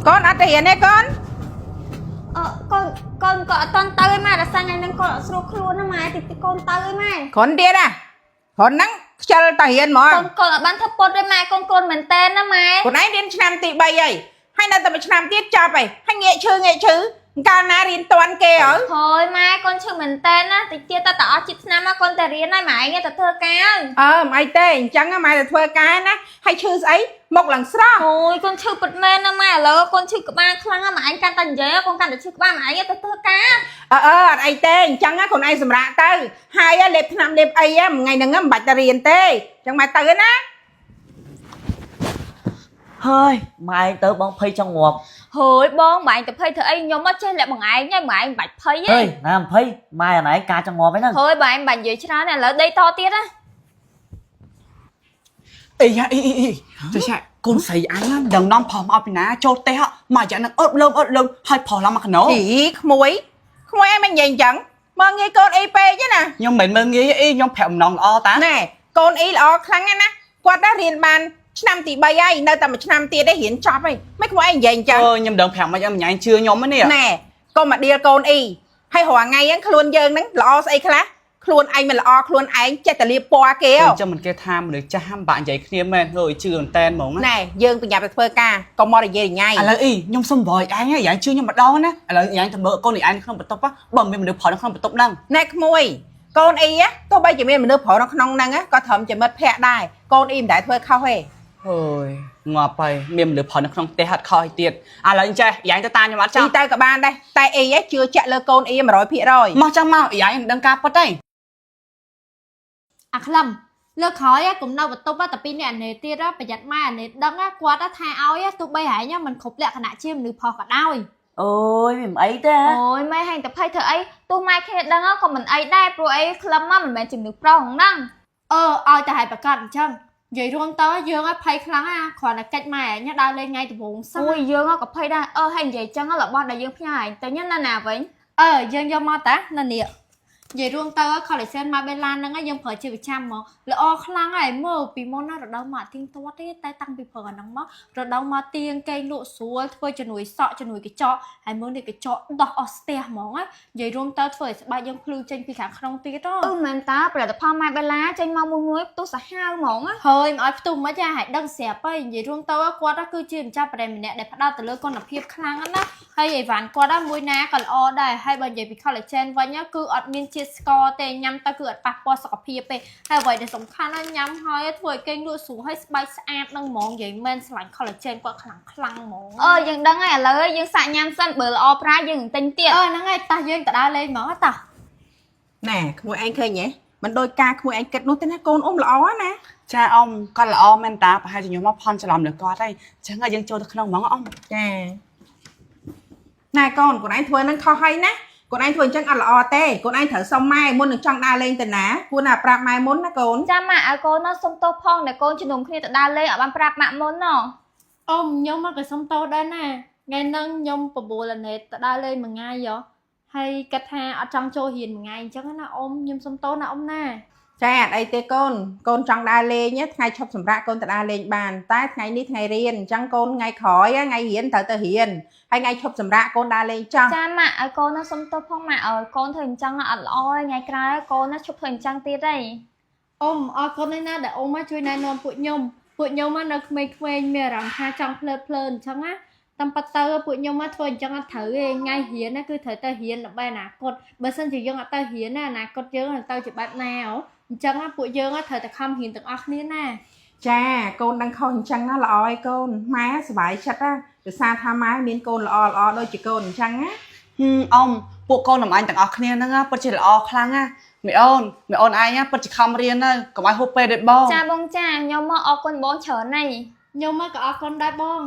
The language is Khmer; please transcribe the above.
កូនអត់ទៅរៀនទេកូន អឺកូនកូនក៏អត់តន់ទៅឯម៉ែដល់សាថ្ងៃហ្នឹងកូនអត់ស្រួលខ្លួនណាម៉ែតិចតិចកូនទៅឯម៉ែ គ្រុនទៀតណាគ្រុនហ្នឹងខ្ជិលទៅរៀនហ្មង កូនកូនអត់បានធ្វើពុតទេម៉ែកូនកូនមែនតែនណាម៉ែ ខ្លួនឯងរៀនឆ្នាំទី3ហើយហើយនៅតែមួយឆ្នាំទៀតចប់ហើយហើយងាកឈឺងាកឈឺកាលណារៀនតាន់គេហើយ ហើយម៉ែកូនឈឺមែនតែនណាតិចទៀតតើតអស់ជាតិឆ្នាំមកកូនតែរៀនហើយម៉ែឯងទៅធ្វើការ អឺមិនអីទេអញ្ចឹងម៉ែទៅធ្វើការណាហើយឈឺស្អីមកឡើងស្រស់ អូយកូនឈឺពិតមែនណាម៉ែឥឡូវកូនឈឺក្បាលខ្លាំងណាស់ម៉ែឯងកាន់តែនិយាយកូនកាន់តែឈឺក្បាលម៉ែឯងទៅធ្វើការ អឺអឺអត់អីទេអញ្ចឹងខ្លួនឯងសម្រាកទៅហើយលេបថ្នាំលេបអីថ្ងៃហ្នឹងមិនបាច់ទៅរៀនទេអញ្ចឹងម៉ែទៅណា ហើយម៉ែឯងទៅបងភ័យចង់ងាប់ ហើយបងម៉ែឯងទៅភ័យធ្វើអីខ្ញុំអត់ចេះលាក់បងឯងហ៎ម៉ែឯងមិនបាច់ភ័យទេ ហេណាភ័យម៉ែអនឯងការចង់ងាប់ហ្នឹង ហើយបងឯងបាច់និយាយច្រើនឥឡូវដេកតទៀតណា អីយ៉ាអីអីអីចុះឆាកូនស្រីអញណាដឹងនាំផុសមកពីណាចូលផ្ទះមកយ៉ាងហ្នឹងអត់លើមអត់លើមហើយផុសឡើងមកកណោ អីក្មួយក្មួយឯងមិននិយាយអញ្ចឹងមកងាយកូនអីពេកទេណា ខ្ញុំមិនមែនមើលងាយអីខ្ញុំប្រាប់បំណងល្អតា ណែកូនអីល្អខ្លាំងណាស់ណាគាត់ដែររៀនបានឆ្នាំទី3ហើយនៅតែមួយឆ្នាំទៀតទេរៀនចប់ហើយមិនក្មួយឯងនិយាយអញ្ចឹង អឺខ្ញុំដឹងប្រាប់មិនឲ្យម្ញ៉ាញជឿខ្ញុំហ្នឹងនេះ ណែកុំមកដៀលកូនអីហើយរាល់ថ្ងៃហ្នឹងខ្លួនយើងហ្នឹងល្អស្អីខ្លះខ្លួនឯងមិនល្អខ្លួនឯងចេះតែលាបពណ៌គេហ៎ ចាំមិនគេថាមនុស្សចាស់ហាំបាក់និយាយគ្នាមែនហើយជឿមែនតែនហ្មងណា ណែយើងប្រញាប់ទៅធ្វើការកុំមកនិយាយញ៉ៃ ឥឡូវអីខ្ញុំសុំប្រយឯងយ៉ាងជឿខ្ញុំម្ដងណាឥឡូវយ៉ាងទៅមើលកូនឯងក្នុងបន្ទប់បើមានមនុស្សប្រុសនៅក្នុងបន្ទប់ហ្នឹង ណែក្មួយកូនអីទោះបីជាមានមនុស្សប្រុសនៅក្នុងហ្នឹងក៏ត្រឹមជាមិត្តភក្តិដែរកូនអីមិនដែលធ្វើខុសទេ ហើយងាប់ហើយមានមនុស្សប្រុសនៅក្នុងផ្ទះហត់ខុសឲ្យទៀតឥឡូវចេះយ៉ាងទៅតាមខ្ញុំអត់ អី ចង់ ទៅក៏បានដែរតែអីជឿជាក់លើកូនអី100% មកចាំមកយ៉ាងមិនដឹងការពិតទេ អាក្លឹមលើកក្រោយ កុំនៅបន្ទប់តែពីរអ្នកអានេទៀតប្រយ័ត្នម៉ែអានេដឹងគាត់ថាឲ្យទោះបីហែងមិនគ្រប់លក្ខណៈជាមនុស្សផុសក៏ដោយ អូយវាមិនអីទេហ៎ អូយម៉ែហែងទៅភ័យធ្វើអីទោះម៉ែគ្នាដឹងក៏មិនអីដែរព្រោះអីក្លឹមមកមិនមែនជំនឿប្រុសហ្នឹង អឺឲ្យតែហែងប្រកាសអញ្ចឹងនិយាយរួមទៅយើងភ័យខ្លាំងណាគ្រាន់តែកិច្ចម៉ែឯងដើរលេងថ្ងៃដំបូងសោះ អូយយើងក៏ភ័យដែរអឺហែងនិយាយចឹងរបស់ដែលយើងផ្ញើឯងទិញណាណាវិញ អឺយើងយកមកតានៅនេះនិយាយរួមទៅ collection Marbella ហ្នឹងយើងប្រើជាប្រចាំមកល្អខ្លាំងហើយមើលពីមុនណារដូវមកទៀងទាត់ទេតែតាំងពីប្រើអាហ្នឹងមករដូវមកទៀងគេងលក់ស្រួលធ្វើជំនួយសក់ជំនួយកញ្ចក់ហើយមើលនេះកញ្ចក់ដោះអស់ស្ទះហ្មងណានិយាយរួមទៅធ្វើឲ្យស្បែកយើងភ្លឺចេញពីខាងក្នុងទៀតហ៎ អឺមែនតាផលិតផលម៉ែបេឡាចេញមកមួយមួយផ្ទុះសាហាវហ្មងណា ហើយមិនឲ្យផ្ទុះមិនចាឲ្យដឹងស្រាប់ហើយនិយាយរួមទៅគាត់គឺជាម្ចាស់ប្រេនម្នាក់ដែលផ្ដោតទៅលើគុណភាពខ្លាំងណាស់ហើយអីវ៉ាន់គាត់មួយណាក៏ល្អដែរហើយបើនិយាយពី collagen វិញគឺអត់មានជាតិស្ករទេញ៉ាំទៅគឺអត់ប៉ះពាល់សុខភាពទេហើយអ្វីដែលសំខាន់ណាញ៉ាំហើយធ្វើឲ្យគេងលក់ស្រួលហើយស្បែកស្អាតនឹងហ្មងនិយាយមែនស្រឡាញ់ collagen គាត់ខ្លាំងខ្លាំងហ្មង អឺយើងដឹងហើយឥឡូវយើងសាកញ៉ាំសិនបើល្អប្រាយើងនឹងទិញទៀត អឺហ្នឹងហើយតោះយើងទៅដើរលេងហ្មងតោះ ណែក្មួយឯងឃើញទេមិនដូចការក្មួយឯងគិតនោះទេណាកូនអ៊ំល្អណា ចាអ៊ំគាត់ល្អមែនតាប្រហែលជាខ្ញុំមកផន់ច្រឡំលើគាត់ហើយអញ្ចឹងឲ្យយើងចូលទៅក្នុងហ្មងអ៊ំ ចាណែកូនខ្លួនឯងធ្វើហ្នឹងខុសហើយណាខ្លួនឯងធ្វើអញ្ចឹងអត់ល្អទេខ្លួនឯងត្រូវសុំម៉ែមុននឹងចង់ដើរលេងទៅណាគួរណាប្រាប់ម៉ែមុនណាកូន ចាំម៉ាក់ឲ្យកូនណាសុំទោសផងដែលកូនជំនុំគ្នាទៅដើរលេងអត់បានប្រាប់ម៉ាក់មុនណ អ៊ំខ្ញុំមកក៏សុំទោសដែរណាថ្ងៃហ្នឹងខ្ញុំបបួលអាណេតទៅដើរលេងមួយថ្ងៃហ៎ហើយគិតថាអត់ចង់ចូលរៀនមួយថ្ងៃអញ្ចឹងណាអ៊ំខ្ញុំសុំទោសណាអ៊ំណា ចាអត់អីទេកូនកូនចង់ដើរលេងថ្ងៃឈប់សម្រាកកូនទៅដើរលេងបានតែថ្ងៃនេះថ្ងៃរៀនអញ្ចឹងកូនថ្ងៃក្រោយថ្ងៃរៀនត្រូវទៅរៀនហើយថ្ងៃឈប់សម្រាកកូនដើរលេងចោះ ចាំម៉ាក់ឲ្យកូនណាសុំទោសផងម៉ាក់ឲ្យកូនធ្វើអញ្ចឹងអត់ល្អទេថ្ងៃក្រោយកូនណាឈប់ធ្វើអញ្ចឹងទៀតហើយ អ៊ំអរគុណណាស់ណាដែលអ៊ំមកជួយណែនាំពួកខ្ញុំពួកខ្ញុំមកនៅក្មេងៗមានអារម្មណ៍ថាចង់ភ្លើតភ្លើនអញ្ចឹងណាតាមប៉ាត់ទៅពួកខ្ញុំមកធ្វើអញ្ចឹងអត់ត្រូវទេថ្ងៃរៀនណាគឺត្រូវទៅរៀនដើម្បីអនាគតបើសិនជាយើងអត់ទៅរៀនណាអនាគតយើងនឹងទៅជាបែបណាហ៎អញ្ចឹងណាពួកយើងត្រូវតែខំរៀនទាំងអស់គ្នាណា ចាកូនដឹងខុសអញ្ចឹងណាល្អហើយកូនម៉ែសប្បាយចិត្តណាពិសាថាម៉ែមានកូនល្អល្អដូចជាកូនអញ្ចឹងណា ហឹមអ៊ំពួកកូនតំអញទាំងអស់គ្នាហ្នឹងពិតជាល្អខ្លាំងណាមីអូនមីអូនឯងពិតជាខំរៀនទៅកុំឲ្យហួសពេលដូចបង ចាបងចាខ្ញុំមកអរគុណបងច្រើនណាស់ ខ្ញុំមកក៏អរគុណដែរបង